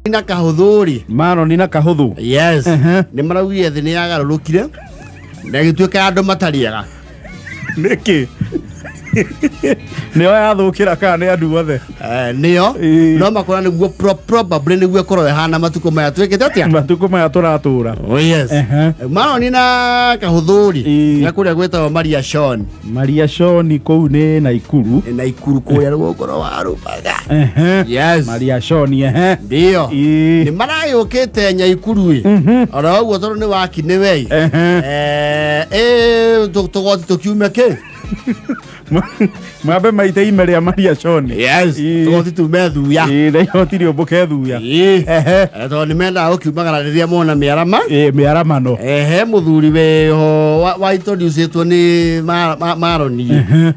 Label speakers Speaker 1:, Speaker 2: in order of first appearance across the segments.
Speaker 1: Na kahũthũ-rĩ.
Speaker 2: Maroni na kahũthũ.
Speaker 1: Yes.
Speaker 2: Ehe.
Speaker 1: Nĩ maraugire thĩ nĩ yagarũrũkire na ĩgĩtuĩka ya andũ matarĩaga.
Speaker 2: Nĩkĩ? Nĩo yathũkĩra kana nĩ andũ othe?
Speaker 1: Eh, nĩo.
Speaker 2: Ĩĩ.
Speaker 1: No makora nĩguo probably nĩguo ĩkorwo ĩhana matukũ maya twĩkĩte atĩa.
Speaker 2: Matukũ maya tũratũra.
Speaker 1: Oh yes.
Speaker 2: Ehe.
Speaker 1: Maroni na kahũthũ-rĩ
Speaker 2: Ĩĩ.
Speaker 1: nĩ kũrĩa gwĩtagwo Maria Shon.
Speaker 2: Maria Shoni kũu nĩ Naikuru.
Speaker 1: Na ikuru kũrĩa rũgongo rwa Rubaga.
Speaker 2: Ehe.
Speaker 1: Yes.
Speaker 2: Maria Shoni ehe.
Speaker 1: Ndio.
Speaker 2: Ĩĩ.
Speaker 1: Nĩ maragĩũkĩte Nyaikuru ĩ. Oro ũguo tondũ nĩ waki nĩ wei.
Speaker 2: Ehe.
Speaker 1: Eh, eh, tũgoti tũkiume kĩ?
Speaker 2: Mambe maite ime rĩa Maria Shoni.
Speaker 1: Yes.
Speaker 2: Ĩĩ.
Speaker 1: Tũgoti tume thuya.
Speaker 2: Ĩĩ, na igoti rĩũmbũke thuya.
Speaker 1: Ĩĩ.
Speaker 2: Ehe.
Speaker 1: Eh, tondũ nĩ mendaga gũkiumagara rĩrĩa mona mĩarama.
Speaker 2: Ĩĩ, mĩaramano.
Speaker 1: Ehe, mũthuri wĩho wa introducĩtwo nĩ Maroni.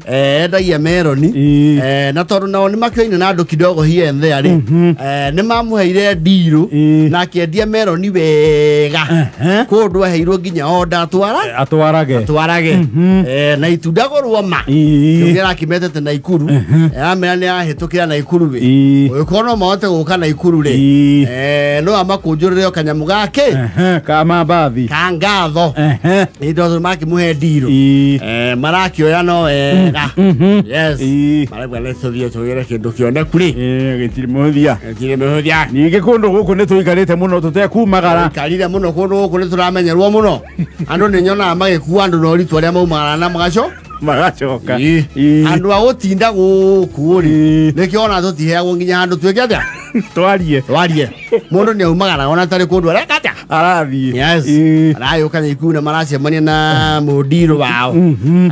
Speaker 1: Eh, endagia meroni.
Speaker 2: Ĩĩ.
Speaker 1: Eh, na tondũ nao nĩ makĩoine na andũ kidogo here and there rĩ. Eh, nĩ mamũheire ndirũ
Speaker 2: Ĩĩ.
Speaker 1: na akĩendia meroni wega.
Speaker 2: Ehe.
Speaker 1: Kũndũ aheirwo nginya onda atwara
Speaker 2: Atwarage.
Speaker 1: atwarage. Eh, na itunda gũrwo ma.
Speaker 2: Ĩĩ.
Speaker 1: Kĩu arakĩmetete Naikuru. Aramera nĩ arahĩtũkĩra Naikuru rĩ.
Speaker 2: Ĩĩ.
Speaker 1: Ũgĩkorwo no mahote gũka Naikuru rĩ.
Speaker 2: Ĩĩ.
Speaker 1: Eh, no amakũnjũrĩre o kanyamũ gake
Speaker 2: Ehe, ka mambathi.
Speaker 1: ka ngatho.
Speaker 2: Ehe.
Speaker 1: Nĩ tondũ makĩmũhe ndirũ.
Speaker 2: Ĩĩ.
Speaker 1: Eh, marakĩoya no wega. Yes.
Speaker 2: Ĩĩ.
Speaker 1: Marauga nĩ tũthiĩ tũgĩre kĩndũ kĩoneku rĩ.
Speaker 2: Ĩĩ, gĩtirĩ mũhũthia.
Speaker 1: Gĩtirĩ mĩhũthia.
Speaker 2: Ningĩ kũndũ gũkũ nĩ tũikarĩte mũno tũtekumagara.
Speaker 1: Ikarire mũno kũndũ gũkũ nĩ tũramenyerwo mũno. Andũ nĩ nyonaga magĩkua andũ na ũritũ arĩa maumagara na magaco.
Speaker 2: Magacoka.
Speaker 1: Ĩĩ.
Speaker 2: Ĩĩ.
Speaker 1: Andũ a gũtinda gũkũ rĩ.
Speaker 2: Ĩĩ.
Speaker 1: Nĩkĩo ona tũtiheagwo nginya handũ twĩke atĩa?
Speaker 2: Twarie.
Speaker 1: Twarie. Mũndũ nĩ aumagara ona tarĩ kũndũ areka atĩa?
Speaker 2: Arathiĩ.
Speaker 1: Yes.
Speaker 2: Ĩĩ.
Speaker 1: Aragĩũka Nyaikuru na maracemania na mũndirũ wao.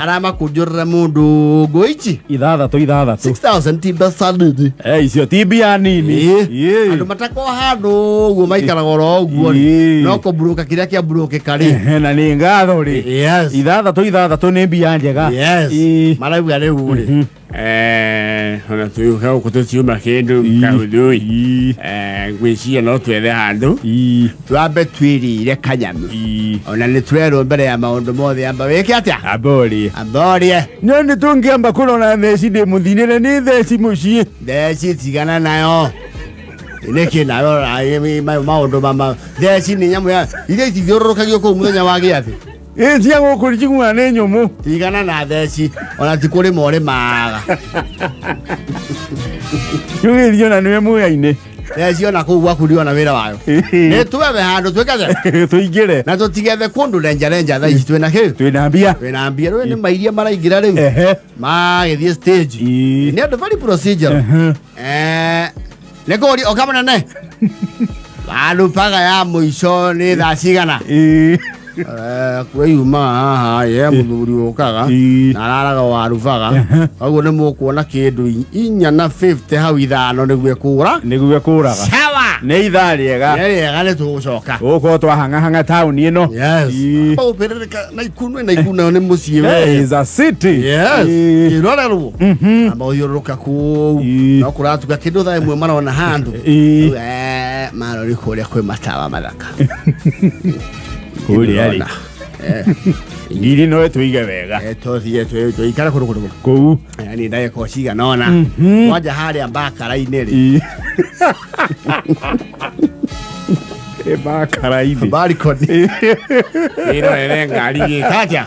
Speaker 1: Aramakũnjũrĩra mũndũ ngũici.
Speaker 2: Ithathatũ ithathatũ.
Speaker 1: 6000 ti mbeca nini.
Speaker 2: Eh, icio ti mbia nini.
Speaker 1: Ĩĩ.
Speaker 2: Ĩĩ.
Speaker 1: Andũ matakorwo handũ ũguo maikaraga oro ũguo rĩ.
Speaker 2: Ĩĩ.
Speaker 1: No kũmburũka kĩrĩa kĩamburũkĩka rĩ.
Speaker 2: Ehe, na nĩ ngatho rĩ.
Speaker 1: Yes.
Speaker 2: Ithathatũ ithathatũ nĩ mbia njega.
Speaker 1: Yes.
Speaker 2: Ĩĩ.
Speaker 1: Marauga rĩu rĩ. Eh, ona twĩũka gũkũ tũtiuma kĩndũ kahũthũi.
Speaker 2: Ĩĩ.
Speaker 1: Eh, ngwĩciria no twethe handũ
Speaker 2: Ĩĩ.
Speaker 1: twambe twĩrĩire kanyamũ.
Speaker 2: Ĩĩ.
Speaker 1: Ona nĩ twerwo mbere ya maũndũ mothe amba wĩke atĩa?
Speaker 2: Amba ũrĩe.
Speaker 1: Amba ũrĩe.
Speaker 2: No nĩ tũngĩamba kũrora theci ndĩ mũthinĩre nĩ theci mũciĩ.
Speaker 1: Theci tigana nayo. Nĩkĩ nayo maũndũ mama theci nĩ nyamũ ya iria itithiũrũrũkagio kũu mũthenya wa gĩathĩ.
Speaker 2: Ĩ cia gũkũ njiguaga nĩ nyũmũ.
Speaker 1: Tigana na theci ona ti kũrĩma ũrĩmaga.
Speaker 2: Tũgĩthiĩ ona nĩwe muya-inĩ.
Speaker 1: Theci ona kũu gwaku ndiona wĩra wayo. Nĩ twethe handũ twĩkathe
Speaker 2: Tũingĩre.
Speaker 1: na tũtigethe kũndũ renja renja thaa ici twĩna kĩ
Speaker 2: Twĩna mbia.
Speaker 1: twĩna mbia rĩu nĩ mairia maraingĩra rĩu
Speaker 2: Ehe.
Speaker 1: magĩthiĩ stage.
Speaker 2: Ĩĩ.
Speaker 1: Nĩ andũ very procedural.
Speaker 2: Ehe.
Speaker 1: Eh, nĩ kũria oka mũnene warubaga ya mũico nĩ thaa cigana?
Speaker 2: Ĩĩ.
Speaker 1: Eh, kwĩyumaga haha ye mũthuri ũkaga
Speaker 2: Ĩĩ.
Speaker 1: na araraga warubaga koguo nĩ mũkuona kĩndũ inya na 50 hau ithano nĩguo ĩkũra.
Speaker 2: Nĩguo ĩkũraga.
Speaker 1: Sawa.
Speaker 2: Nĩ ithaa rĩega.
Speaker 1: Nĩ rĩega nĩ tũgũcoka.
Speaker 2: Gũkorwo twahang'ahang'a taũni ĩno.
Speaker 1: Yes.
Speaker 2: Ĩĩ.
Speaker 1: Ũpĩrĩrĩka Naikuru Naikuru nayo nĩ mũciĩ we.
Speaker 2: Hey, is a city.
Speaker 1: Yes.
Speaker 2: Ĩĩ.
Speaker 1: Kĩrorerwo. Amba ũthiũrũrũka kũu.
Speaker 2: Ĩĩ.
Speaker 1: No kũratuka kĩndũ thaa ĩmwe marona handũ.
Speaker 2: Ĩĩ.
Speaker 1: Eh, marori kũrĩa kwĩ matawa mathaka.
Speaker 2: Kũrĩa rĩ.
Speaker 1: Eh,
Speaker 2: Ngiri no tũige wega.
Speaker 1: eh, tũthiĩ tũikare kũndũ kũndũ.
Speaker 2: Kũu.
Speaker 1: Yaani ndagĩka cigana ũna. Kwanja harĩa mbakara-inĩ rĩ.
Speaker 2: Ĩĩ. Ĩ mbakara-inĩ.
Speaker 1: Balcony. Ĩrorere ngari gĩka atĩa?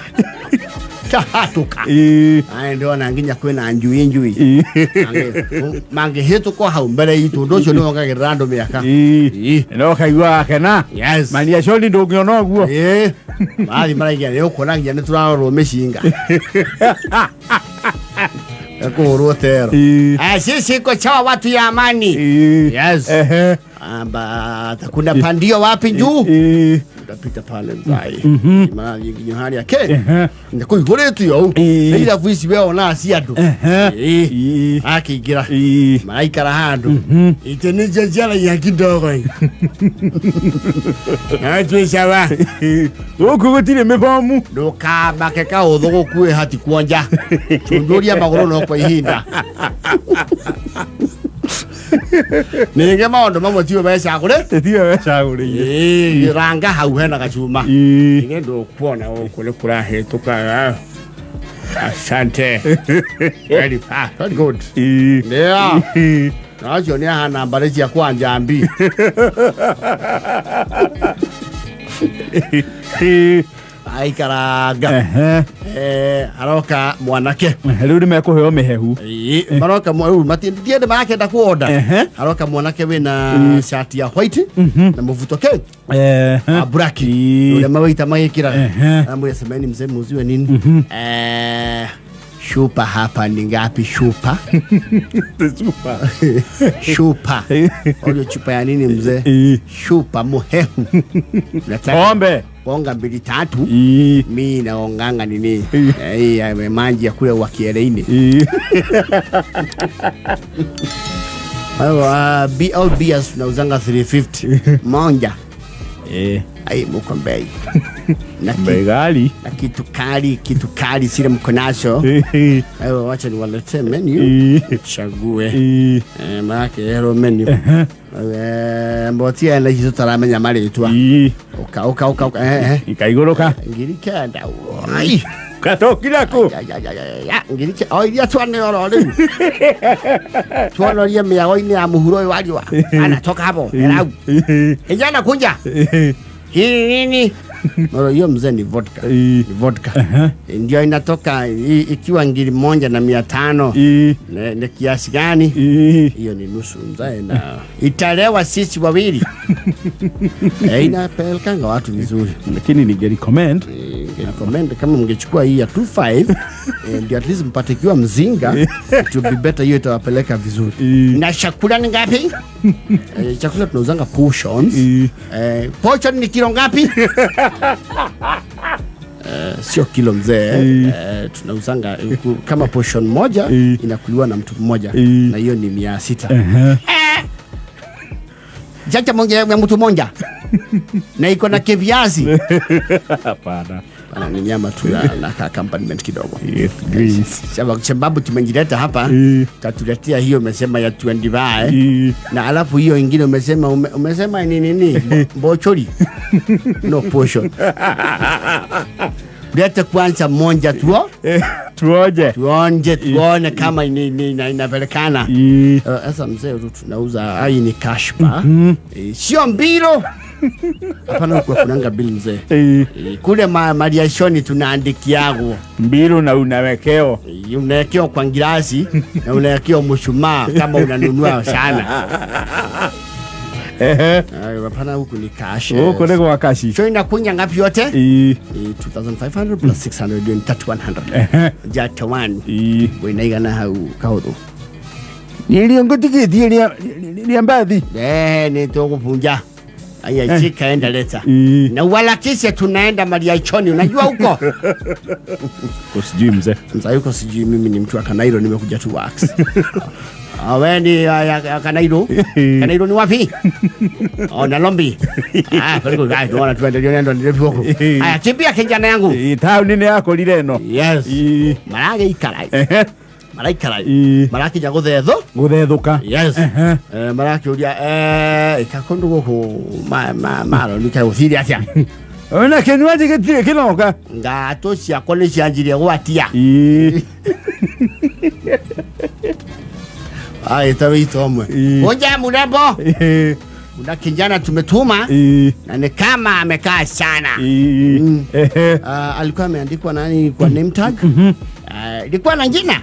Speaker 1: Kahatũka.
Speaker 2: Ĩĩ.
Speaker 1: Aya ndĩrona nginya kwĩna njui njui.
Speaker 2: Ĩĩ.
Speaker 1: Mangĩhĩtũkwo hau mbere itũ ũndũ ũcio nĩ wongagĩrĩra andũ mĩaka.
Speaker 2: Ĩĩ.
Speaker 1: Ĩĩ.
Speaker 2: No kaigua gakena.
Speaker 1: Yes.
Speaker 2: Mania coni ndũngĩona ũguo.
Speaker 1: Ĩĩ. Marathiĩ maraingĩra nĩ ũkuona nginya nĩ tũrarorwo mĩcinga. Ekũhũrwo tero.
Speaker 2: Ĩĩ.
Speaker 1: Eh, sisi iko sawa watu ya amani.
Speaker 2: Ĩĩ.
Speaker 1: Yes.
Speaker 2: Ehe.
Speaker 1: Amba kuna pandio wapi juu?
Speaker 2: Ĩĩ.
Speaker 1: Utapita pale mzai. Marathiĩ nginya harĩa ke.
Speaker 2: Ehe.
Speaker 1: Nĩ kũihũrĩtio ũũ.
Speaker 2: Ĩĩ.
Speaker 1: Nĩ irabu ici we onaga cia andũ.
Speaker 2: Ehe.
Speaker 1: Ĩĩ.
Speaker 2: Ĩĩ.
Speaker 1: Akĩingĩra.
Speaker 2: Ĩĩ.
Speaker 1: Maraikara handũ. Ite nĩcio ciaragia kidogo. Na twĩ sawa.
Speaker 2: Gũkũ gũtirĩ mĩbomu.
Speaker 1: Ndũkamake kaũthũ gũkuĩ hati kuonja. Cunjuria magũrũ no kwa ihinda. Ningĩ maũndũ mamwe tiwe wecagũrĩ.
Speaker 2: Tiwe wecagũrĩire.
Speaker 1: Ĩĩ, ranga hau hena gacuma.
Speaker 2: Ĩĩ.
Speaker 1: Ningĩ ndũkuona gũkũ nĩ kũrahĩtũkaga. Asante. Very fast. Very good.
Speaker 2: Ĩĩ.
Speaker 1: Yeah.
Speaker 2: Ĩĩ.
Speaker 1: Na acio nĩ ahana mbarĩ cia kwa njambi. Aikaranga. Aroka mwanake.
Speaker 2: Rĩu nĩ mekũheo mĩhehu.
Speaker 1: Ĩĩ, maroka rĩu ndiende marakenda kuoda. Aroka mwanake wĩna shati ya white na mũbuto ke a black, ũrĩa mawaita magĩkĩra. Amwĩra, "Semeni mzee, muuziwe nini? Shupa hapa ni ngapi? Shupa?"
Speaker 2: Chupa.
Speaker 1: Shupa orio, chupa ya nini, mzee? Shupa muhehu. Nataka
Speaker 2: Pombe.
Speaker 1: Bonga mbili tatu. Mi naonganga nini? Maji ya kule wakieleini. Kwa hiyo BL beers tunauzanga 350 moja. Ai, muko mbei na,
Speaker 2: Bei ghali.
Speaker 1: Na kitu kali, kitu kali sile mko nacho. Kwa hiyo wacha niwaletee menu chague. Maanake hero menu mbotia na hizo taramenya marĩtwa. Uka uka uka uka
Speaker 2: Ikaigũrũka.
Speaker 1: 9,000. Ai.
Speaker 2: Gatokire kũ?
Speaker 1: Ya, ya, ya, ya, ya, 9,000 o iria twane oro rĩu tuonorie mĩago-inĩ ya mũhuro ũyũ wa riũa anatoka hapo erau kijana kuja hii nini. Maro, hiyo mzee ni vodka. Ni vodka ndio inatoka ikiwa 1,500. Ni kiasi gani hiyo? Ni nusu mzee, na italewa sisi wawili. Inapelekanga watu vizuri.
Speaker 2: Lakini ningerecommend
Speaker 1: Ningerecommend kama mngechukua hii ya 25 ndio at least mpate ikiwa mzinga, it will be better. Hiyo itawapeleka vizuri. Na chakula ni ngapi? Chakula tunauzanga portions. Portion ni kilo ngapi? Sio kilo mzee. Tunauzanga kama portion moja inakuliwa na mtu mmoja na hiyo ni 600. Jacha moja ya mtu mmoja na iko na kiviazi?
Speaker 2: Hapana.
Speaker 1: Bana, ni nyama tu na ka accompaniment kidogo.
Speaker 2: Yes, greens.
Speaker 1: Sababu tumejileta hapa, tatuletea hiyo umesema ya 25 na alafu hiyo ingine umesema umesema ni nini? Mbochori no portion. Lete kwanza moja tu.
Speaker 2: Tuoje.
Speaker 1: Tuonje, tuone kama ni inapelekana. Sasa mzee, tu tunauza hai ni cash bar. Sio mbilo. Hapana, huku kunanga bill mzee. Kule mariashoni tunaandikiagwo.
Speaker 2: Mbiru na unawekeo.
Speaker 1: Unawekewa kwa ngirasi na unawekewa mshumaa kama unanunua sana. Hapana, huku ni cash.
Speaker 2: Huko ni kwa kashi.
Speaker 1: So inakunya ngapi yote? 2500 plus 600 ndio ni 3100. Jata one. Winaigana hau kahuthu.
Speaker 2: Nilio ngutikitie ria mbathi.
Speaker 1: Ni tukupunja. Aya, shika, enda leta. Na uharakishe, tunaenda Mariachoni, unajua huko?
Speaker 2: Sijui mzee.
Speaker 1: Mzee yuko sijui, mimi ni mtu wa Kanairo, nimekuja tu wax. Ah, wewe ni ya Kanairo? Kanairo ni wapi? Oh, Nalombi. Ah, very good. Ah, tunaona tuendelee ndio ndio huko. Aya, kimbia kijana yangu.
Speaker 2: Tauni nĩ yakorire ĩno.
Speaker 1: Yes. Maragĩikara. Maraikara. Marakinya gũthethwo.
Speaker 2: Gũthethũka.
Speaker 1: Yes. Marakĩũria ĩka kũndũ gũkũ maroneka gũthire atĩa?
Speaker 2: Ona kĩnywaji gĩtirĩ kĩnoka.
Speaker 1: Ngatũ ciakwa nĩ cianjirie gwatia. Aya, wito omwe. Ngoja mrembo. Kuna kijana tumetuma na ni kama amekaa sana. Alikuwa ameandikwa nani kwa name tag? Ilikuwa na jina.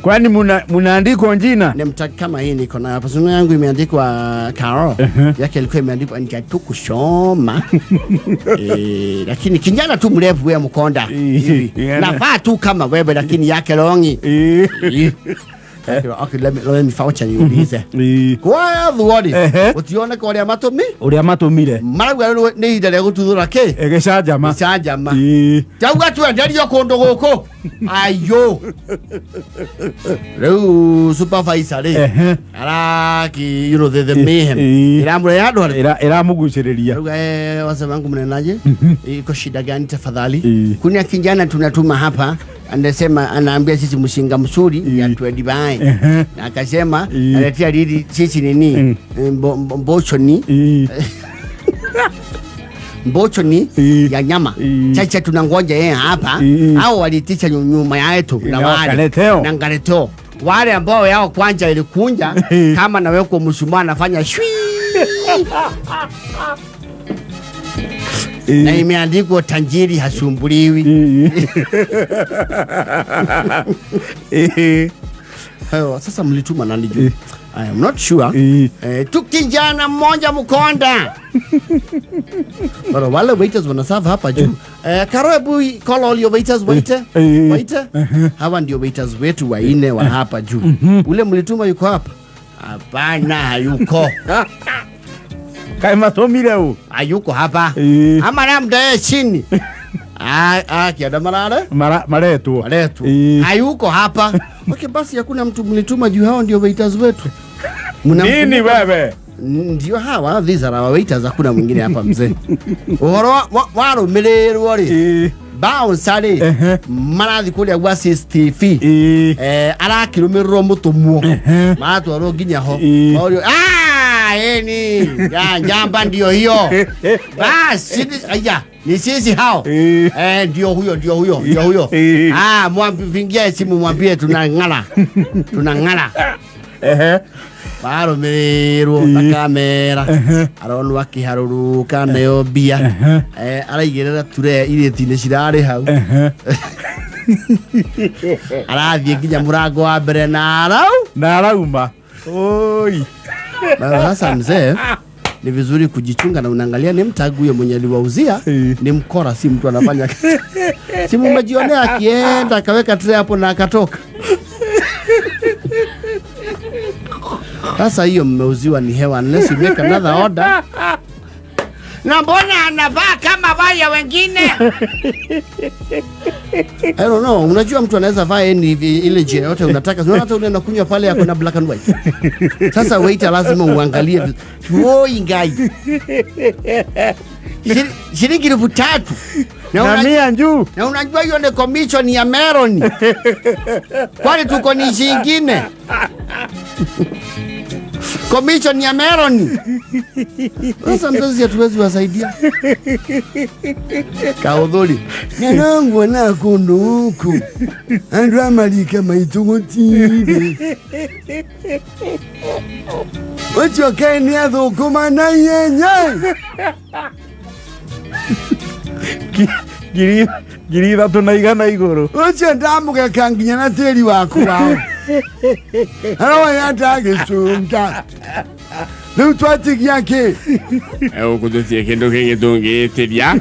Speaker 2: Kwani munaandikwa jina?
Speaker 1: Name tag kama hii niko nayo hapa. Sunu yangu imeandikwa Caro. Yake ilikuwa imeandikwa njatu kusoma. Lakini kijana tu mrefu wewe mkonda. Hivi. Nafaa tu kama wewe lakini yake longi. Okay, let me wacha niulize. Kwa thuori. Utione kwa ũrĩa matũmi
Speaker 2: Ũrĩa matũmire.
Speaker 1: Marauga rĩu nĩ ihinda rĩa gũtuthũra kĩ?
Speaker 2: Gĩcanjama.
Speaker 1: Gĩcanjama. Tauga twenderio kũndũ gũkũ ayo rĩu supervisor rĩ araki the mayhem iramũrehe handũ harĩ
Speaker 2: Ĩramũgucĩrĩria.
Speaker 1: Rauga, wazee wangu mnaenaje? Iko shida gani tafadhali? Kuna kijana tunatuma hapa anasema anaambia sisi mshinga mzuri ya twedibai na akasema aletea lili sisi nini mbocho ni mbocho ni ya nyama. Chacha tunangoja yeye hapa au walitisha nyuma yetu na
Speaker 2: Na
Speaker 1: wale
Speaker 2: wakaleteo.
Speaker 1: na ngaleteo. Wale ambao yao kwanja ilikunja kama nawekwa mshumaa anafanya shwi na imeandikwa tajiri hasumbuliwi. Hayo, sasa mlituma nani juu? I am not sure. Tu kijana mmoja mkonda. Bado wale waiters wanaserve hapa juu. Karo, hebu call all your waiters, waiter. Waiter. Hawa ndio waiters wetu waine wa hapa juu. Ule mlituma yuko hapa? Hapana, hayuko.
Speaker 2: Kaĩ matũmire ũ?
Speaker 1: Hayuko hapa. Ama labda yeye chini. Ah, ah, kiada marare.
Speaker 2: Maretwo.
Speaker 1: Waletwa. Hayuko hapa. Okay, basi hakuna mtu mlituma juu, hao ndio waiters wetu.
Speaker 2: Nini wewe?
Speaker 1: Ndio hawa, these are our waiters, hakuna mwingine hapa mzee. Uhoro warũmĩrĩrwo rĩ, bouncer rĩ, marathi kũrĩa gwa CCTV, arakĩrũmĩrĩrwo mũtũmwo, maratwarwo nginya ho. Orio, ah, eni ya njamba ndio hiyo basi, aya ni sisi hao. Ndio huyo, ndio huyo, ndio huyo. Ah, mwampigie simu mwambie tunang'ara, tunang'ara. Barũmĩrĩrwo na kamera, aronwo akĩharũrũka nayo mbia. Araigĩrĩra ture irĩti-inĩ cirarĩ hau, arathiĩ nginya mũrango wa mbere na arau
Speaker 2: Na arauma oi.
Speaker 1: Na sasa mzee, ni vizuri kujichunga na unaangalia ni mtagu huyo mwenye aliwauzia ni mkora, si mtu anafanya kazi. Si mumejionea akienda akaweka tray hapo na akatoka. Sasa hiyo mmeuziwa ni hewa unless you make another order. Na mbona anavaa kama waya wengine? I don't know. Unajua mtu anaweza vaa any ile njia yote unataka. Unaona hata ule unakunywa pale ako na black and white. Sasa waiter lazima uangalie Woi ngai. Shilingi 3,000. Na
Speaker 2: Na mia njuu.
Speaker 1: Na unajua hiyo ni commission ya Meron. Kwani tuko ni nyingine? Commission ya Meron. Sasa mzazi hatuwezi wasaidia. Kaudhuri. Nyanangu na kundu huku. Andu amalika maitugotire. Ucho keni athukuma na yenye.
Speaker 2: 3,100 igũrũ.
Speaker 1: Ucio ndamũgeka nginya na tĩri waku wao. Arawa yatagĩcunga. Rĩu twatigia kĩ?
Speaker 3: Gũkũ tũtirĩ kĩndũ kĩngĩ tũngĩtĩria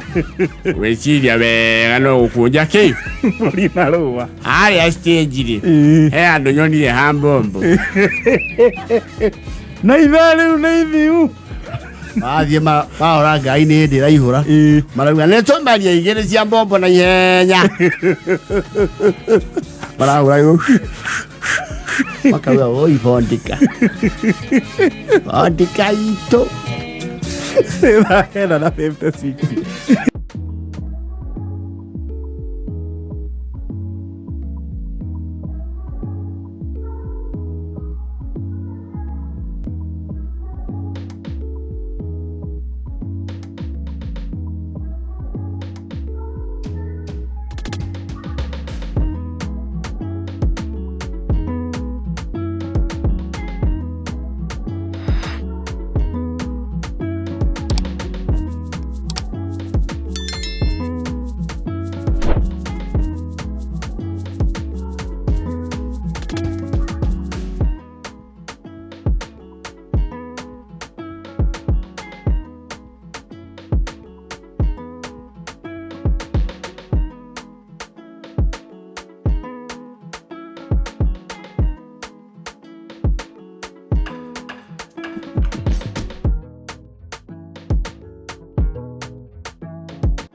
Speaker 3: gwĩciria wega no gũkũnja kĩ
Speaker 2: Mbũri na rũa.
Speaker 3: Harĩa stage rĩ, he andũ nyonire ha mbombo.
Speaker 2: Na ithaa rĩu nĩ ithiu.
Speaker 1: Mathiĩ mahora ngai nĩ hĩndĩ ĩraihũra. Marauga nĩ tũmeria igĩrĩ cia mbombo na ihenya. Marahũra igũrũ. Makauga oi bondika. Bondika itũ.
Speaker 2: Thaa 9 na 56.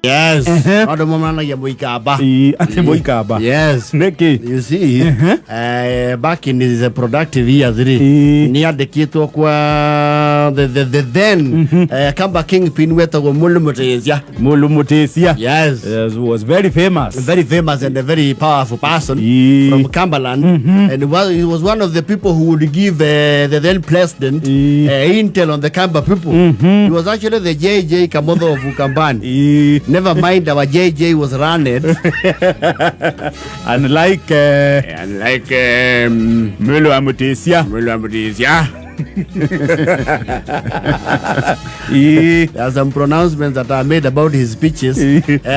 Speaker 1: Yes. Andũ monanagia mũikamba.
Speaker 2: Ĩĩ, atĩ mũikamba?
Speaker 1: Yes.
Speaker 2: Nĩkĩ?
Speaker 1: You see, back in his productive years rĩ,
Speaker 2: Ĩĩ.
Speaker 1: nĩ andĩkĩtwo kwa the then Kamba kingpin wetagwo Mulu Mutesia.
Speaker 2: Mulu Mutesia.
Speaker 1: Yes.
Speaker 2: Yes, was very famous.
Speaker 1: A very famous and a very powerful person from Cumberland, and he was one of the people who would give the then president intel on the Kamba people. He was actually the JJ Kamotho of Ukambani. Never mind, our JJ was run it.
Speaker 2: Unlike
Speaker 3: Unlike
Speaker 2: Mulu wa Mutesia.
Speaker 3: Mulu wa Mutesia.
Speaker 1: There are some pronouncements that are made about his speeches.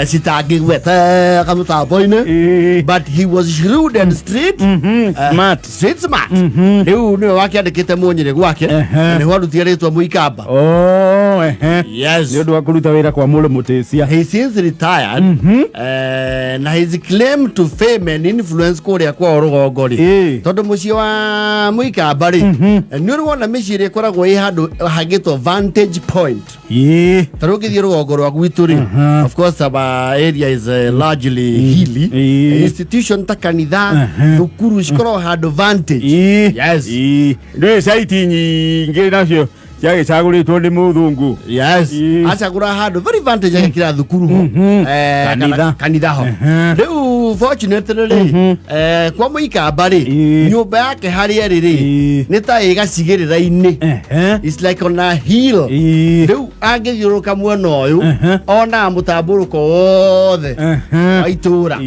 Speaker 1: Sitagigwete kamutaboine. But he was shrewd and street
Speaker 2: Smart.
Speaker 1: Street smart. Rĩu nĩwe wakĩandĩkĩte mũnyĩrĩ gwake na nĩho arutire rĩtwa Mũikamba.
Speaker 2: Oh, ehe.
Speaker 1: Yes.
Speaker 2: Nĩ ũndũ wa kũruta wĩra kwa Mulu Mutesia.
Speaker 1: He since retired, na his claim to fame and influence kũrĩa kwao rũgongo rĩ, tondũ mũciĩ wa Mũikamba rĩ, nĩ ũrĩ wona mĩciĩ ĩrĩa ĩkoragwo ĩ handũ hangĩtwo vantage point? Ta rĩu ũngĩthiĩ rũgongo rwa gwitũ rĩ, of course our area is largely hilly. Institution ta kanitha, thukuru cikoragwo handũ vantage. Yes.
Speaker 2: Ndĩ caiti nyingĩ nacio ciagĩcagũrĩtwo nĩ mũthũngũ.
Speaker 1: Yes. Acagũra handũ very vantage agekĩra thukuru ho.
Speaker 2: Kanitha.
Speaker 1: Kanitha ho. Rĩu fortunately rĩ, kwa Mũikamba rĩ, nyũmba yake harĩa ĩrĩ rĩ, nĩ ta ĩ gacigĩrĩra-inĩ. It's like on a hill. Rĩu angĩthiũrũrũka mwena ũyũ, onaga mũtambũrũko wothe wa itũũra.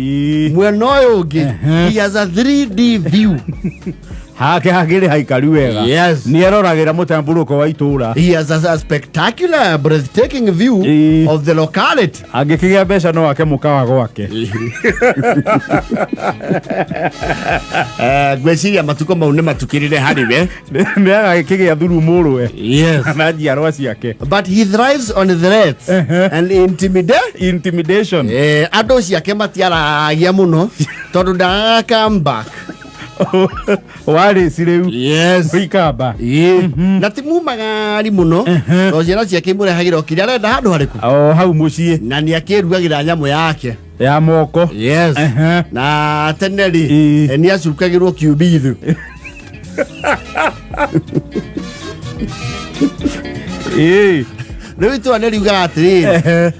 Speaker 1: Mwena ũyũ ũngĩ, he has a 3D view.
Speaker 2: Hake hakĩrĩ haikaru wega.
Speaker 1: Yes.
Speaker 2: Nĩ aroragĩra mũtambũrũko wa itũũra.
Speaker 1: He has a spectacular, breathtaking view of the locality.
Speaker 2: Angĩkĩgĩa mbeca no ake mũkawa gwake.
Speaker 1: Ngwĩciria matukũ mau nĩ matukĩrĩre harĩ we.
Speaker 2: Nĩ agagĩkĩgĩa thuru mũrũwe na njiarwa ciake.
Speaker 1: But he thrives on threats and intimidate.
Speaker 2: Intimidation.
Speaker 1: Andũ ciake matiaragia mũno tondũ ndagaga come back.
Speaker 2: Warĩci rĩu. Mũikamba.
Speaker 1: Ĩĩ. Na ti mumagari mũno tondũ ciana ciake imũrehagĩra o kĩrĩa arenda handũ harĩkũ.
Speaker 2: O hau mũciĩ.
Speaker 1: Na nĩ akĩrugagĩra nyamũ yake.
Speaker 2: Ya moko.
Speaker 1: Yes. Na tene rĩ, nĩ acukagĩrwo kiumbithu. Rĩu itũra nĩ riugaga atĩrĩrĩ,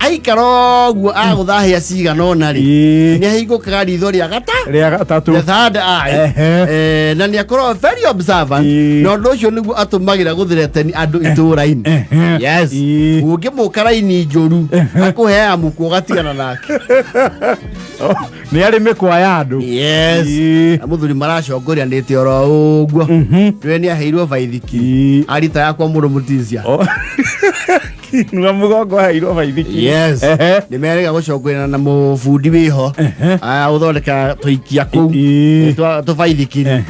Speaker 1: aikara ũguo agũthahĩa cigana ũna rĩ, nĩ ahingũkaga ritho rĩa gata
Speaker 2: rĩa gatatũ.
Speaker 1: The third eye. Na nĩ akoragwo very observant, na ũndũ ũcio nĩguo atũmagĩra gũthreteni andũ itũũra-inĩ. Yes. Ũngĩmũka raini njũru, akũheaga mũkũ ũgatigana nake.
Speaker 2: Oh, nĩ arĩ mĩkwa ya andũ.
Speaker 1: Yes. Na mũthuri maracongoria-nĩte oro ũguo nĩwe nĩ aheirwo baithikiri arita yakwa mũrũ mũtisia.
Speaker 2: Oh. Kinua mũgongo aheirwo baithikiri.
Speaker 1: Yes. Nĩ merĩga gũcongoria na mũbundi wĩho ũthondeka tũikia kũu tũbaithikiri.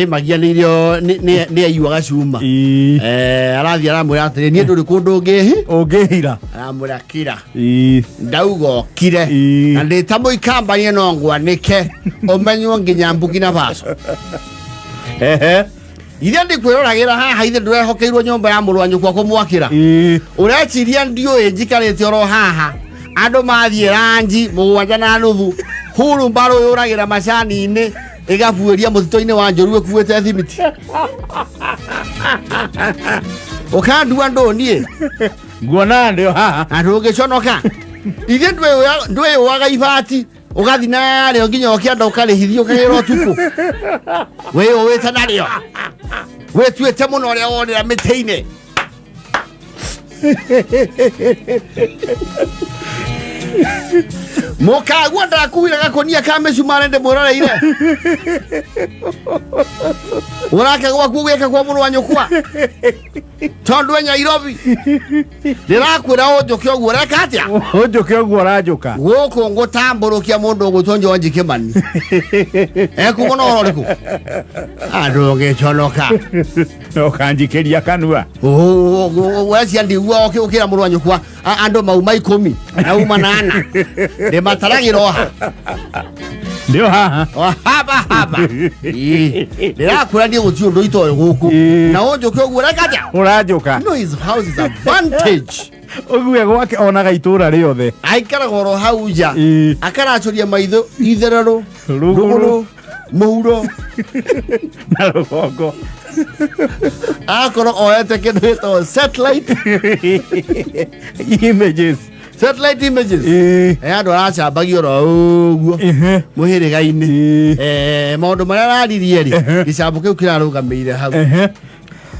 Speaker 1: Ĩmagianĩirio nĩ aiyuaga cuma. Arathiĩ aramwĩra atĩrĩ, niĩ ndũrĩ kũndũ ũngĩhi
Speaker 2: Ũngĩhira.
Speaker 1: Aramwĩra kira. Ndauga ũkire. Na ndĩ ta mũikamba niĩ no ngwanĩke ũmenywo nginya Burkina Faso. Ithe ndikwĩroragĩra haha, ithe ndũrehokeirwo nyũmba ya mũrũ wa nyũkwa kũmwakĩra. Ũreciria ndiũĩ njikarĩte oro haha andũ mathiĩ ranji 7.5 huru mbarũ yũragĩra macani-inĩ ĩgabuĩria mũtitũ-inĩ wa njũru ĩkuĩte thimiti ũkandua ndũ niĩ.
Speaker 2: Nguona ndĩ o haha.
Speaker 1: Na ndũngĩconoka ithe ndwĩyũaga ibati ũgathi narĩo nginya ũkĩenda ũkarĩhithia ũkagĩra ũtukũ wĩyũĩte narĩo wĩtuĩte mũno ũrĩa wonera mĩtĩ-inĩ. Mũkagua ndakuire gakũnia ka mĩcumarĩ ndĩmwĩroreire ũrake gwaku gwĩka kwa mũrũ wa nyũkwa tondũ e Nyairobi ndĩrakwĩra ũnjũke ũguo ũreka atĩa.
Speaker 2: Ũnjũke ũguo ũranjũka.
Speaker 1: Gũkũ ngũtambũrũkia mũndũ ũgwĩtwo George Kimani ekumo na ũhoro ũrĩkũ andũ ũgĩconoka.
Speaker 2: Na ũkanjikĩria kanua.
Speaker 1: Wecia ndigua ũkĩra mũrũ wa nyũkwa andũ mauma 10 na uma 8 ndĩmataragĩra oha.
Speaker 2: Ndĩ o haha.
Speaker 1: O haba haba. Ĩĩ. Ndĩrakwĩra niĩ gũtirĩ ũndũ itoĩ gũkũ na ũnjũke ũguo ũreka atĩa.
Speaker 2: Ũranjũka.
Speaker 1: No, his house is a vantage.
Speaker 2: Ũgue gwake onaga itũũra rĩothe.
Speaker 1: Aikaraga oro hau nja. Akaracũria maitho ithererũ
Speaker 2: Rũgũrũ.
Speaker 1: Rũgũrũ. Mũhuro.
Speaker 2: Na rũgongo.
Speaker 1: Akorwo oete kĩndũ gĩtagwo satellite.
Speaker 2: Images.
Speaker 1: Satellite images.
Speaker 2: Ĩĩ.
Speaker 1: Eh, andũ aracambagio oro ũguo
Speaker 2: Ehe.
Speaker 1: mũhĩrĩga-inĩ.
Speaker 2: Ĩĩ.
Speaker 1: Eh, maũndũ marĩa araririe rĩ, gĩcambo kĩu kĩrarũgamĩire hau.
Speaker 2: Ehe.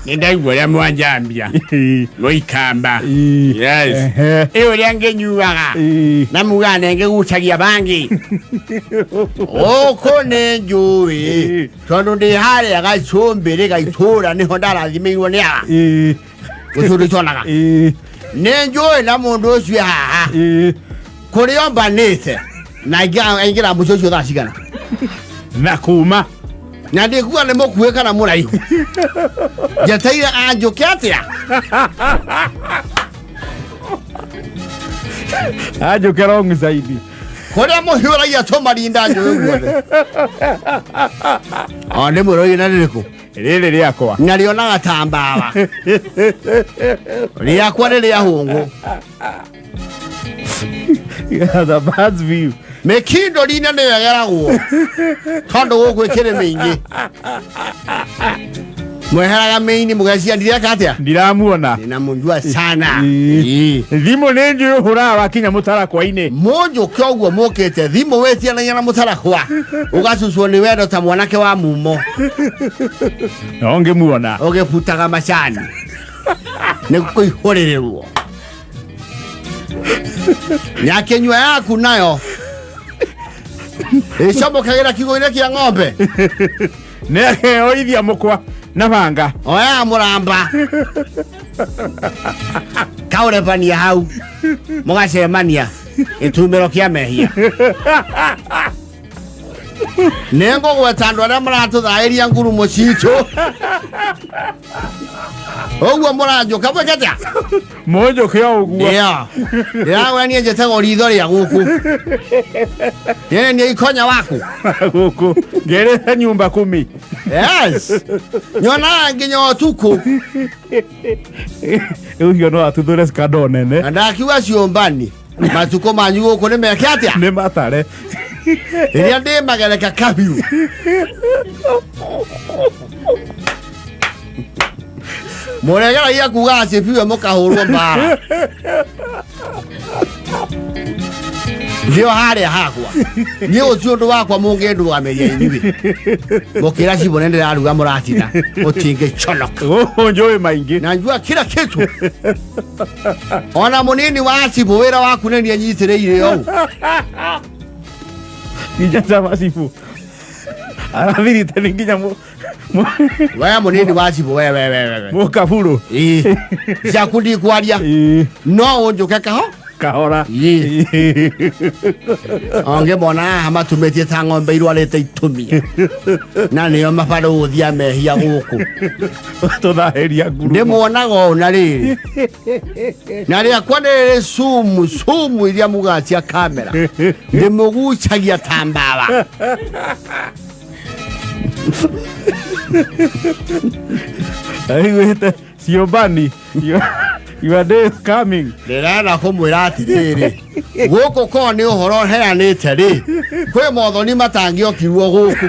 Speaker 3: Nĩ ndaigua ũrĩa mwanjambia.
Speaker 2: Ĩĩ.
Speaker 3: Mũikamba.
Speaker 2: Ĩĩ.
Speaker 3: Yes.
Speaker 2: Ehe.
Speaker 3: Ĩ ũrĩa ngĩnyuaga.
Speaker 2: Ĩĩ.
Speaker 3: Na mugaga nĩ ngĩgucagia bangi.
Speaker 1: Gũkũ nĩ njũĩ
Speaker 2: Ĩĩ.
Speaker 1: tondũ ndĩ harĩa gacumbĩrĩ gaitũra nĩho ndarathimĩirwo nĩ aba.
Speaker 2: Ĩĩ.
Speaker 1: Gũcũndũ itonaga.
Speaker 2: Ĩĩ.
Speaker 1: Nĩ njũĩ na mũndũ ũcio haha.
Speaker 2: Ĩĩ.
Speaker 1: Kũrĩa ombanĩte na aingĩra mũciĩ ũcio thaa cigana.
Speaker 2: Na kuma.
Speaker 1: Na ndikuga nĩ mũkuhĩ kana mũraihu. Njeteire anjũke atĩa?
Speaker 2: Anjũke wrong side.
Speaker 1: Kũrĩa mũhiũragia tũmarinda njũĩ guothe. O nĩ mũrũi na rĩrĩkũ?
Speaker 2: Rĩrĩ rĩakwa.
Speaker 1: Na rĩonaga ta mbawa. Rĩakwa nĩ rĩa hũngũ.
Speaker 2: The bird's view.
Speaker 1: Mĩkindo rina nĩyo ĩgeragwo tondũ gũkũ ĩkĩrĩ mĩingĩ. Mweheraga mĩini mũgecia ndireka atĩa?
Speaker 2: Ndiramuona.
Speaker 1: Ninamjua sana.
Speaker 2: Ĩĩ.
Speaker 1: Ĩĩ.
Speaker 2: Thimũ nĩ njũĩ ũhũraga wakinya mũtarakwa-inĩ.
Speaker 1: Mũnjũke ũguo mũkĩte thimũ wĩtianagia na mũtarakwa ũgacucwo nĩ wendo ta mwanake wa mumo.
Speaker 2: No ngĩmuona.
Speaker 1: Ũgĩbutaga macani nĩ kũihũrĩrĩrwo. Nyakĩnyua yaku nayo ĩcomokagĩra kiugũ-inĩ kĩa ng'ombe.
Speaker 2: Nĩ akeoithia mũkwa na banga.
Speaker 1: Oyaga mũramba kaũrebania hau mũgacemania gĩtumĩro kĩa mehia. Nĩ ngũgweta andũ arĩa maratũthaĩria ngurumo citũ ũguo mũranjũka mwĩke atĩa?
Speaker 2: Mũnjũke o ũguo.
Speaker 1: Ndio. Ndĩragwĩra niĩ njĩtagwo ritho rĩa gũkũ. Niĩ nĩ ikonya waku.
Speaker 2: Gũkũ. Ngerete nyumba kumi.
Speaker 1: Yes. Nyonaga nginya ũtukũ.
Speaker 2: Ũcio no atuthũre scandal nene.
Speaker 1: Na ndakiuga ciũmbani matukũ manyu gũkũ nĩ meke atĩa?
Speaker 2: Nĩ matare.
Speaker 1: Rĩrĩa ndĩ magereka kahiũ. Mũregeragia kuga acibiwe mũkahũrwo mbara. Ndio harĩa hakwa. Niĩ ũcio ũndũ wakwa mũngĩndũgamĩria inyuĩ. Mũkĩra cibũ nĩ ndĩraruga mũratina. Mũtingĩconoka.
Speaker 2: Gũkũ njũĩ maingĩ.
Speaker 1: Na njua kila kitu. Ona mũnini wa cibũ wĩra waku nĩ niĩ nyitĩrĩire ũũ.
Speaker 2: Nginya ta macibũ. Arathirite nĩ nginya
Speaker 1: We mũnini wa cibũ we we we we.
Speaker 2: mũkaburu.
Speaker 1: Ĩĩ. Ciaku ndikwaria.
Speaker 2: Ĩĩ.
Speaker 1: No ũnjũke kaho?
Speaker 2: Kahora.
Speaker 1: Ĩĩ. Ongĩmona haha matumĩtie ta ng'ombe irwarĩte itumia. Na nĩo mabarũthi a mehia gũkũ.
Speaker 2: Tũthahĩria ngurumo.
Speaker 1: Ndĩmuonaga ũũ na rĩrĩ. Na rĩakwa nĩ rĩrĩ sumu sumu iria mugaga cia kamera. Ndĩmũgucagia ta mbawa.
Speaker 2: Aiguĩte ciũmbani. Your day is coming.
Speaker 1: Ndĩrenda kũmwĩra atĩrĩrĩ, gũkũ korwo nĩ ũhoro heanĩte rĩ, kwĩ mothoni matangĩokirwo gũkũ.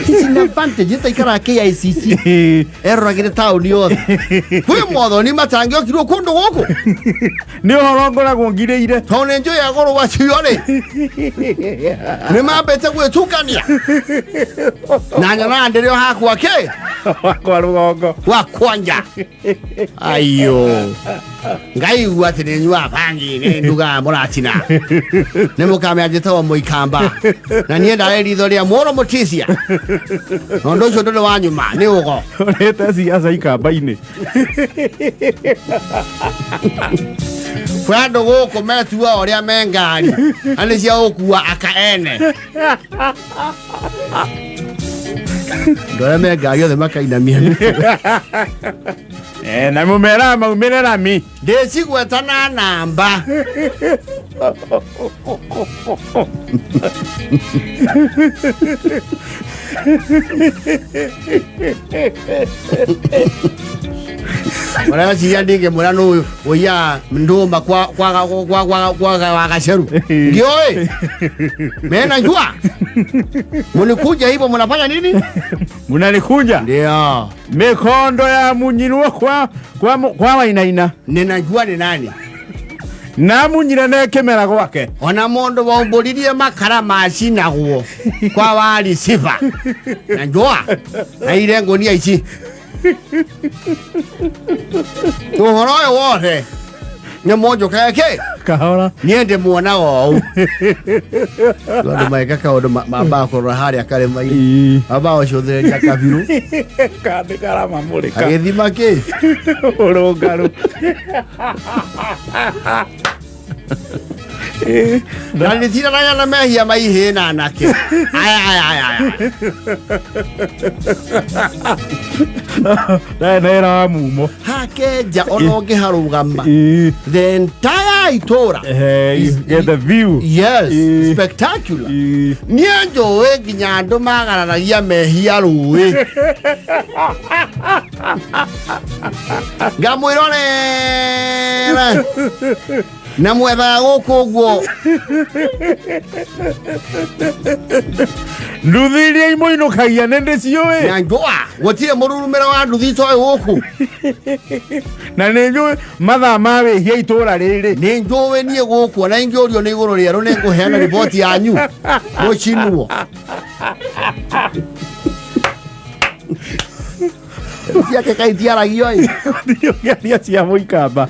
Speaker 1: Ici nĩ advantage itaikaraga KICC eroragĩre taũni yothe. Kwĩ mothoni matangĩokirwo kũndũ gũkũ.
Speaker 2: Nĩ ũhoro ngoragwo ngirĩire.
Speaker 1: Tondũ nĩ njũĩ agũrũ acio rĩ nĩ mambĩte gwĩtukania na nyonaga ndĩrĩ o hakwa kĩ
Speaker 2: Wakwa rũgongo.
Speaker 1: wakwa nja. Aiyo ngaigua atĩ nĩ nyuaga bangi nĩ ndugaga mũratina nĩ mũkamenya njĩtagwo mũikamba na niĩ ndarĩ ritho rĩa mũro mũtisia na ũndũ ũcio ndũrĩ wa nyuma nĩ ũgo.
Speaker 2: Ũrĩte ciaca ikamba-inĩ.
Speaker 1: Kwĩ andũ gũkũ metua ũrĩa me ngari na nĩ cia gũkua aka ene. Andũ arĩa me ngari othe makainamia mĩtwe.
Speaker 2: Na mũmeraga maumĩre rami.
Speaker 1: Ndĩcigweta na namba. Ũreciria ndingĩmwĩra nũ ũiya ndũma kwa kwa kwa kwa kwa kwa gaceru? Ndiũĩ mena njua munikuja hivyo mnafanya nini?
Speaker 2: Munanikunja
Speaker 1: Ndio.
Speaker 2: Mikondo ya munyinwo kwa wainaina.
Speaker 1: Ninajua ni nani.
Speaker 2: Na munyina ne kimera gwake.
Speaker 1: Ona mundu waumbũririe makara macinagwo kwa wari sifa na njũa na ire ngũnia ici ũhoro ũyũ wothe nĩ mũnjũkaga kĩ.
Speaker 2: Kahora.
Speaker 1: Niĩ ndĩmuonaga ũũ andũ magĩka kaũndũ mambaga kũrora harĩa karĩma-inĩ, mambaga gũcũthĩrĩria kabirũ.
Speaker 2: Kandi karamamũrĩka.
Speaker 1: Agĩthima kĩ.
Speaker 2: Ũrũngarũ.
Speaker 1: Na nĩtiranaga na mehia maihĩ na anake aya aya aya aya.
Speaker 2: Nae nera wa mumo.
Speaker 1: Hakenja ona ũngĩharũgama the entire itũra.
Speaker 2: You get the view.
Speaker 1: Yes. Spectacular. Niĩ njũĩ nginya andũ magararagia mehia rũĩ ngamwĩrorera na mwethaga gũkũ ũguo.
Speaker 2: Nduthi iria imũinũkagia nĩ ndĩciũĩ.
Speaker 1: Na njũa gũtirĩ mũrurumĩro wa nduthi itoĩ gũkũ.
Speaker 2: Na nĩ njũĩ mathaa ma wĩhia itũra rĩrĩ.
Speaker 1: Nĩ njũĩ niĩ gũkũ ona ingĩũrio nĩ igũrũ rĩerũ nĩ ngũheana riboti yanyu mũcinwo. Ciake kaitiaragio ĩ.
Speaker 2: Ũngĩaria cia mũikamba.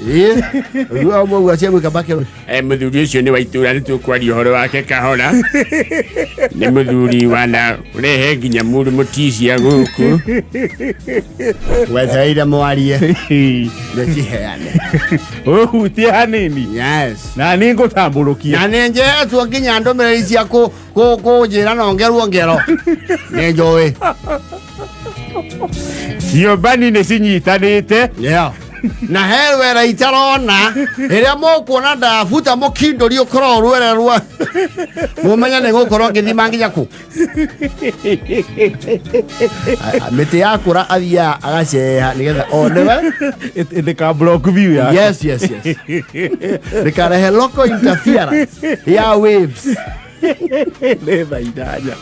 Speaker 1: Ũguo cia mũikamba kĩro.
Speaker 3: Mũthuri ũcio nĩ wa itũra nĩ tũkwaria ũhoro wake kahora. Nĩ mũthuri wana ũrehe nginya mũndũ mũticia gũkũ.
Speaker 1: Wetereire mwarie ndĩciheane.
Speaker 2: Ũhutie hanini.
Speaker 1: Yes.
Speaker 2: Na nĩ ngũtambũrũkia.
Speaker 1: Na nĩ njehetwo nginya ndũmĩrĩri cia kũnjĩra no ngerwo ngero nĩ njũĩ.
Speaker 2: Ciũmbani nĩ cinyitanĩte.
Speaker 1: Yeah. Na he rwere itarona rĩrĩa mũkuona ndabuta mũkindũri ũkorwo rwere rwa mũmenye nĩ gũkorwo ngĩthima nginya kũ. Mĩtĩ yakũra athiaga agaceha nĩgetha onewe.
Speaker 2: Ndĩka block view ya.
Speaker 1: Yes, ndĩkarehe local interference ya waves.
Speaker 2: Nĩ thaa 8.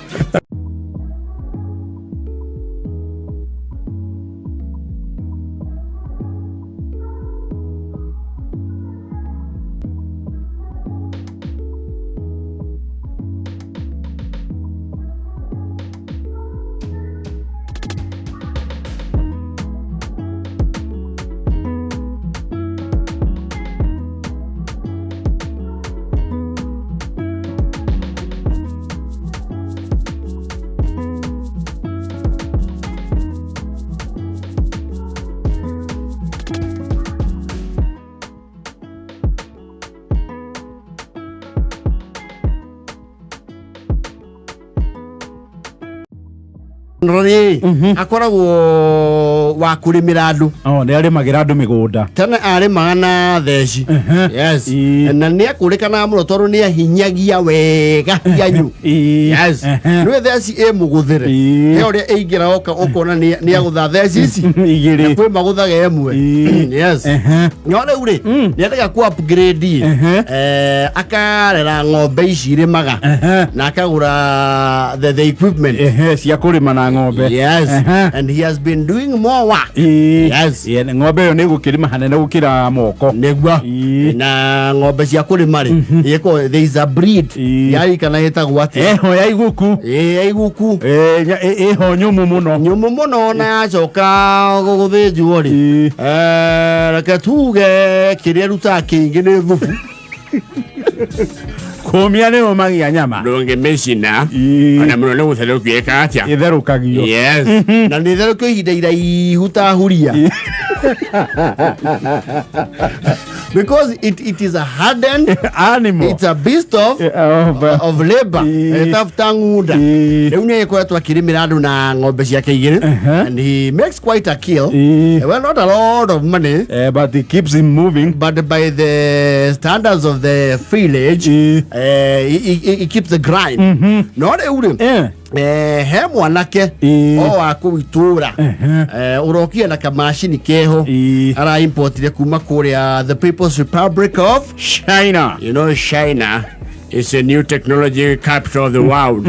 Speaker 1: Rĩ akoragwo wa kũrĩmĩra andũ.
Speaker 2: Oh, nĩ arĩmagĩra andũ mĩgũnda.
Speaker 1: Tene arĩmaga na theci. Yes. Na nĩ akũrĩkanaga mũno tondũ nĩ ahinyagia wega hianyu. Yes. Nĩ theci ĩ mũgũthĩre. He ũrĩa ĩingĩra oka ũkona nĩ agũtha theci ici.
Speaker 2: Igĩrĩ.
Speaker 1: Kwĩ magũthaga ĩmwe. Yes. No rĩu rĩ nĩ endaga ku upgrade, akarera ng'ombe ici irĩmaga na akagũra the equipment.
Speaker 2: Ehe, cia kũrĩma na ng'ombe.
Speaker 1: Yes. And he has been doing more work. Yes.
Speaker 2: Ĩĩ, ng'ombe ĩyo nĩ gũkĩrĩma hanene gũkĩra moko.
Speaker 1: Nĩguo. Na ng'ombe cia kũrĩma rĩ ĩko there is a breed yari kana ĩtagwo atĩa?
Speaker 2: Ĩho ya iguku.
Speaker 1: Ĩ ya iguku.
Speaker 2: Ĩho nyũmũ mũno.
Speaker 1: Nyũmũ mũno na yacoka gũthĩnjwo rĩ, reke tuge kĩrĩa ĩrutaga kĩingĩ nĩ thubu.
Speaker 2: Kũmia nĩ ũmagia nyama.
Speaker 3: Ndũngĩmĩcina ona mũno nĩ gũtherũkio ĩkaga atĩa?
Speaker 2: Ĩtherũkagio.
Speaker 3: Yes.
Speaker 1: Na nĩ therũkio ihinda iraihu ta huria because it is a hardened
Speaker 2: animal.
Speaker 1: It's a beast of of labor. Ĩtafuta ng'unda. Rĩu nĩ agĩkoretwo akĩrĩmĩra andũ na ng'ombe ciake igĩrĩ and he makes quite a kill. Well, not a lot of money.
Speaker 2: But it keeps him moving.
Speaker 1: But by the standards of the village, he keeps the grind. No rĩu rĩ He mwanake o wa kũu itũra ũrokire na kamacini keho araimportire kuma kũrĩa the People's Republic of
Speaker 3: China.
Speaker 1: You know, China
Speaker 3: is a new technology capital of the world.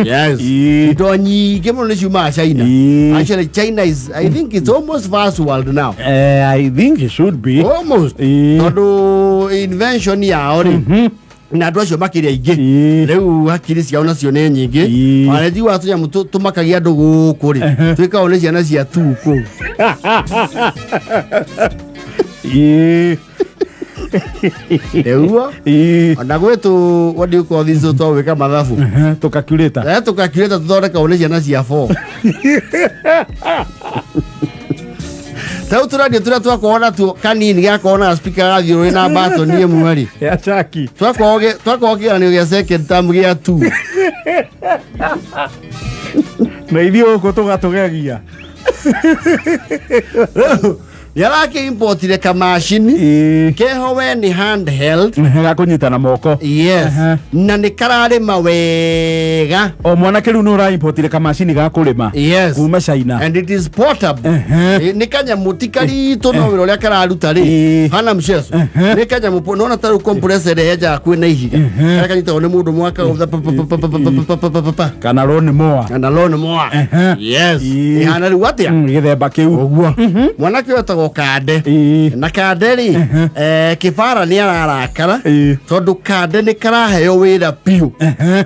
Speaker 1: Yes. Indo nyingĩ mũno nĩ ciumaga China. Actually, China is, I think it's almost first world now.
Speaker 2: I think it should be.
Speaker 1: Almost. Tondũ invention yao rĩ, na andũ acio makĩrĩ aingĩ. Rĩu hakiri ciao nacio nĩ nyingĩ. Ona njiguaga tũnyamũ tũmakagia andũ gũkũ rĩ, twĩkagwo nĩ ciana cia tu kũu. Nĩguo ona gwĩ tũ, what do you call this, twa gwĩka mathabu?
Speaker 2: Tũkakurĩta.
Speaker 1: Tũkakurĩta tũthondekagwo nĩ ciana cia four. Tarĩu tũradio tũrĩa twakorwo natuo kanini gakorwo na speaker gathiũrũrĩ na batoni ĩmwe rĩ,
Speaker 2: ya chaki,
Speaker 1: twakorwo kĩgeranio gĩa second term gĩa two.
Speaker 2: Na ithuĩ gũkũ tũgatũgegia.
Speaker 1: Nĩ arakĩimportire kamacini keho we nĩ handheld.
Speaker 2: Gakũnyita na moko.
Speaker 1: Yes. Na nĩ kararĩma wega.
Speaker 2: O mwanake rĩu nĩ ũraimportire kamacini ga kũrĩma kuma China.
Speaker 1: And it is portable. Nĩ kanyamũ ti karitũ, no wĩra ũrĩa kararuta rĩ, hana mchezo. Nĩ kanyamũ nona ta rĩu compressor ĩrĩa yenjaga kwĩna ihiga, karĩa kanyitagwo nĩ mũndũ mwaka pa pa pa pa pa pa pa pa pa pa pa.
Speaker 2: Kana lawn mower.
Speaker 1: Kana lawn mower. Yes. Ihana rĩu atĩa?
Speaker 2: Gĩthemba kĩu.
Speaker 1: Ũguo mwanake ũyũ etagwo Kande. Na Kande rĩ, Kĩbara nĩ ararakara tondũ Kande nĩ karaheo wĩra biũ,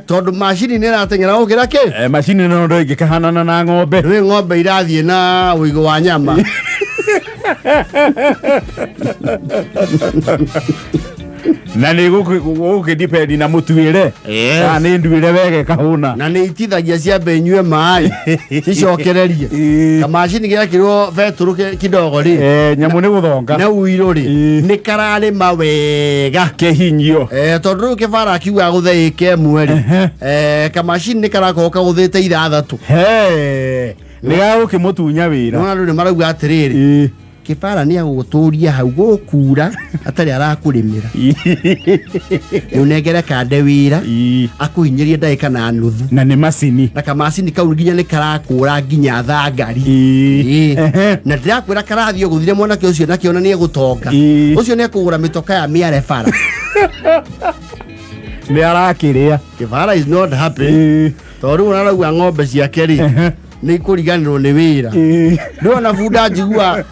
Speaker 1: tondũ macini nĩ ĩrateng'era gũkĩra kĩ.
Speaker 2: Macini no ndo ĩngĩkahanana na ng'ombe.
Speaker 1: Rĩ ng'ombe irathiĩ na ũigũ wa nyama.
Speaker 2: Na nĩ gũkĩdipendi na mũtuĩre. Kana nĩ nduĩre wega ĩkahũna.
Speaker 1: Na nĩ itithagia ciambe inyue maĩ cicokererie. Kamacini gekĩrwo betũrũ kidogo rĩ,
Speaker 2: Nyamũ nĩ gũthonga.
Speaker 1: Na ũirũ rĩ, nĩ kararĩma wega.
Speaker 2: Kĩhinyio.
Speaker 1: Tondũ rĩu kĩbara akiuga gũthe ĩka ĩmwe rĩ, kamacini nĩ karakorwo kagũthĩte 6.
Speaker 2: He, nĩ gagũkĩmũtunya wĩra.
Speaker 1: Nĩwona andũ nĩ marauga atĩrĩrĩ, kĩbara nĩ agũgũtũria hau gũkura atarĩ arakũrĩmĩra. Rĩu nengere Kande wĩra akũhinyĩrie ndagĩka na nuthu.
Speaker 2: Na nĩ macini.
Speaker 1: Na kamacini kau nginya nĩ karakũra nginya thangari. Na ndĩrakwĩra karathiĩ gũthire mwanake ũcio nakĩona nĩ egũtonga. Ũcio nĩ ekũgũra mĩtoka ya mĩare bara.
Speaker 2: Nĩ arakĩrĩa.
Speaker 1: Kĩbara is not happy tondũ rĩu arauga ng'ombe ciake rĩ, nĩ ikũriganĩrwo nĩ wĩra. Ndĩrona bunda njigua.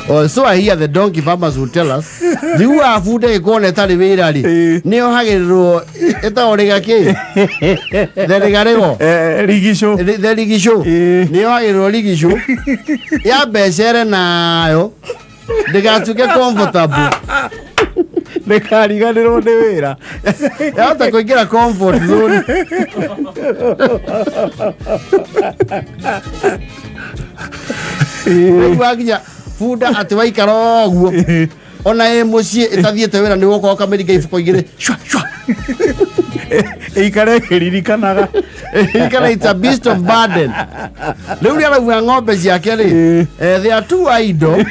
Speaker 1: Oh, so I hear the donkey farmers will tell us, njiguaga bunda ĩgĩkorwo ĩtarĩ wĩra rĩ, nĩ yohagĩrĩrwo ĩtagwo rĩga kĩ, the rĩgarĩgo.
Speaker 2: Rigicũ.
Speaker 1: The rigicũ. Nĩ yohagĩrĩrwo rigicũ ya mbecere nayo ndĩgatuĩke comfortable.
Speaker 2: Ndĩkariganĩrwo nĩ wĩra.
Speaker 1: Yahota kũingĩra comfort zone. Rĩu wakinya bunda atĩ waikara ũguo ona ĩ mũciĩ ĩtathiĩte wĩra, nĩ gũkorwo kamĩringa ibuko igĩrĩ shwa shwa.
Speaker 2: Ĩikare ĩkĩririkanaga.
Speaker 1: Ikara, it's a beast of burden. Rĩu rĩ arauga ng'ombe ciake rĩ, they are too idle,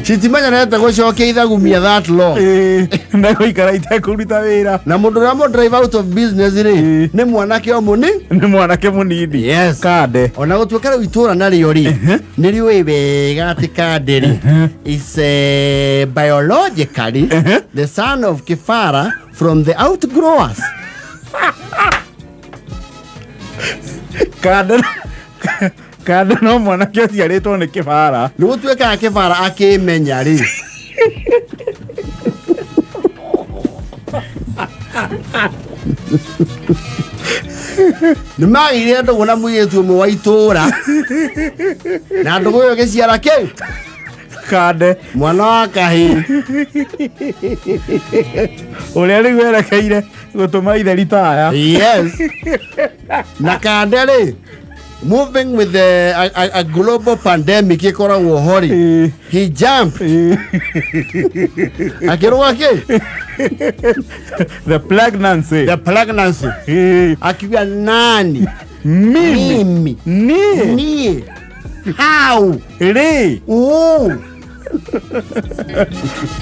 Speaker 1: citimenyerete gũcokia ithagumia that long.
Speaker 2: Na gũikara itekũruta wĩra.
Speaker 1: Na mũndũ ũrĩa mũ drive out of business rĩ, nĩ mwanake o mũni.
Speaker 2: Nĩ mwanake mũnini.
Speaker 1: Yes.
Speaker 2: Kande.
Speaker 1: Ona gũtuĩka rĩu itũra narĩo rĩ, nĩ rĩũĩ wega atĩ Kande rĩ is biologically the son of Kĩbara from the outgrowers.
Speaker 2: Kande no mwanake ũciarĩtwo nĩ Kĩbara.
Speaker 1: Nĩ gũtuĩkaga Kĩbara akĩmenya rĩ, nĩ magĩire ndũgũ na mũirĩtu ũmwe wa itũra, na ndũgũ ĩyo ĩgĩciara kĩ?
Speaker 2: Kande.
Speaker 1: Mwana wa kahĩĩ.
Speaker 2: Ũrĩa rĩu erekeire gũtũma ithe ritaya.
Speaker 1: Yes, na Kande rĩ, moving with a global pandemic ĩkoragwo ho rĩ, he jumped, akĩrũga kĩ?
Speaker 2: The pregnancy.
Speaker 1: The pregnancy. Akiuga nani?
Speaker 2: Mimi?
Speaker 1: Mimi?
Speaker 2: Niĩ?
Speaker 1: Niĩ? How?
Speaker 2: Rĩ?
Speaker 1: Ũ.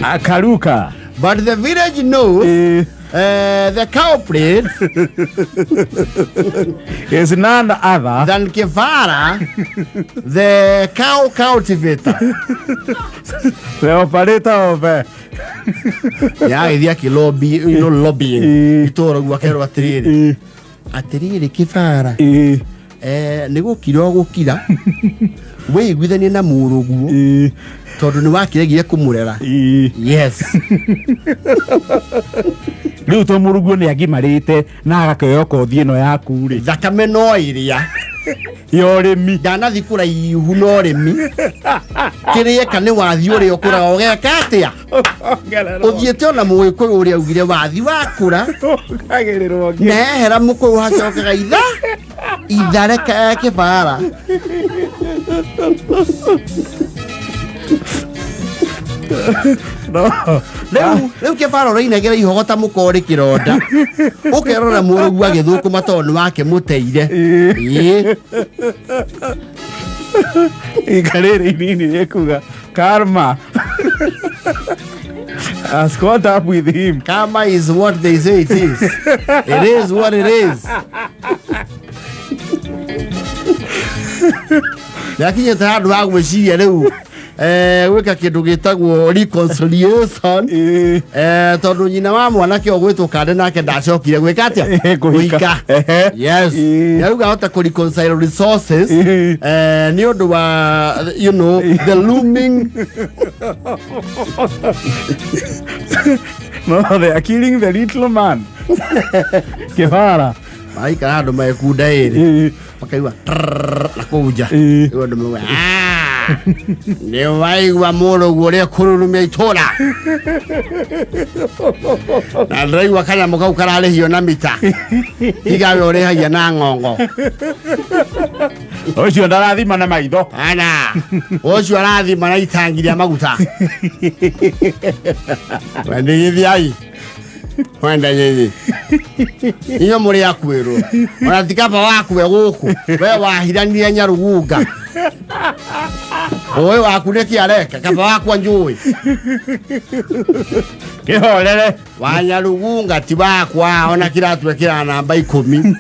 Speaker 2: Akaruka.
Speaker 1: But the village knows the culprit
Speaker 2: Is none other
Speaker 1: than Kivara, the cow cultivator.
Speaker 2: The operator of
Speaker 1: Yagĩthiĩ akĩlobby, you know, lobbying. Itũũra guo akerwo atĩrĩrĩ, atĩrĩrĩ Kĩbara, nĩ gũkira ũgũkira wĩiguithanie na mũrũguo tondũ nĩ wakĩregire kũmũrera. Yes.
Speaker 2: Rĩu to mũruguo nĩ agimarĩte na agakĩoya kothi ĩno yaku rĩ.
Speaker 1: Thakame no ĩrĩa
Speaker 2: ya ũrĩmi.
Speaker 1: Ndanathi kũraihu na ũrĩmi, kĩrĩeka nĩ wathi ũrĩa ũkũraga ũgeka atĩa ũthiĩte ona mũgĩkũyũ ũrĩa augire wathi wakũra
Speaker 2: Ũkagĩrĩrwo.
Speaker 1: Na ehera mũkũyũ hacokaga itha ithareka ya kĩbara.
Speaker 2: No.
Speaker 1: Rĩu kĩbara ũrainagĩra ihogo ta mũkorĩ kĩronda, ũkerora mũrũgu agĩthũkũma tondũ nĩ wake mũteire. Ĩĩ.
Speaker 2: Ikarĩrĩ inini rĩkuga karma has caught up with him.
Speaker 1: Karma is what they say it is. It is what it is. Nĩakinyĩte handũ ha gwĩciria rĩu gwĩka kĩndũ gĩtagwo reconciliation, tondũ nyina wa mwanake ũgwĩtwo kande nake ndacokire gwĩka atĩa?
Speaker 2: Kũhika. Ehe.
Speaker 1: Yes. Nĩarauga ahota kũ reconcile resources nĩ ũndũ wa the looming
Speaker 2: No, they are killing the little man Kĩbara.
Speaker 1: Maraikara andũ mekunda ĩrĩ makaigua trrrr na kũu nja. Rĩu andũ mauga, "Ah, nĩ waigua mũrũgu ũrĩa kũrurumia itũra na ndĩraigua kanyamũ kau kararĩhio na mita tiga we ũrĩhagia na ng'ongo."
Speaker 2: Ũcio ndarathima na maitho.
Speaker 1: Ana ũcio arathima na itangi rĩa maguta. Wendithithiai wenda nyinyi inyuĩ mũrĩ akuĩrwo ona ti kaba wakue gũkũ we wahiranire nyarugunga ũĩ waku nĩkĩ areka kaba wakwa njũĩ.
Speaker 2: Kĩhorere.
Speaker 1: Wa nyarugunga ti wakwa ona kiratwekĩra namba 10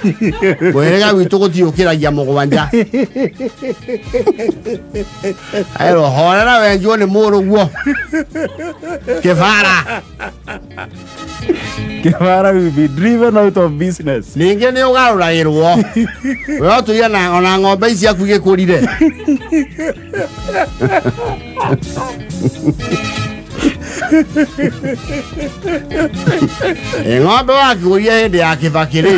Speaker 1: mũhĩrĩga witũ gũtiũkĩragia 7. Aero horera wenjwo nĩ mũrũguo Kĩbara.
Speaker 2: Kĩbara will be driven out of business.
Speaker 1: Ningĩ nĩ ũgarũragĩrwo we ũtũire na ona ng'ombe ici ciaku igĩkũrire. Ĩ, ng'ombe wakĩgũrire hĩndĩ ya Kĩbakĩ rĩ?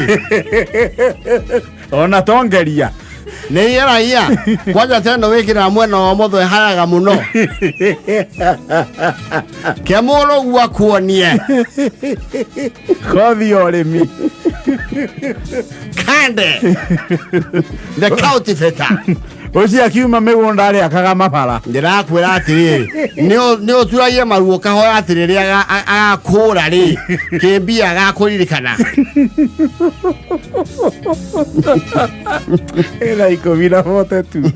Speaker 2: Ona tongeria.
Speaker 1: Nĩ igeragia kwanja teno wĩkĩraga mwena wa ũmotho ĩhayaga mũno ke mũrũgu akuonie.
Speaker 2: Kothi ya ũrĩmi.
Speaker 1: Kande the cultivator.
Speaker 2: Ũcio akiuma mĩgũnda arĩakaga mabara.
Speaker 1: Ndĩrakwĩra atĩrĩrĩ, nĩ ũturagie maruo ũkahoya atĩ rĩrĩa agakũra rĩ kĩmbia agakũririkana.
Speaker 2: Ĩna 10 na 42.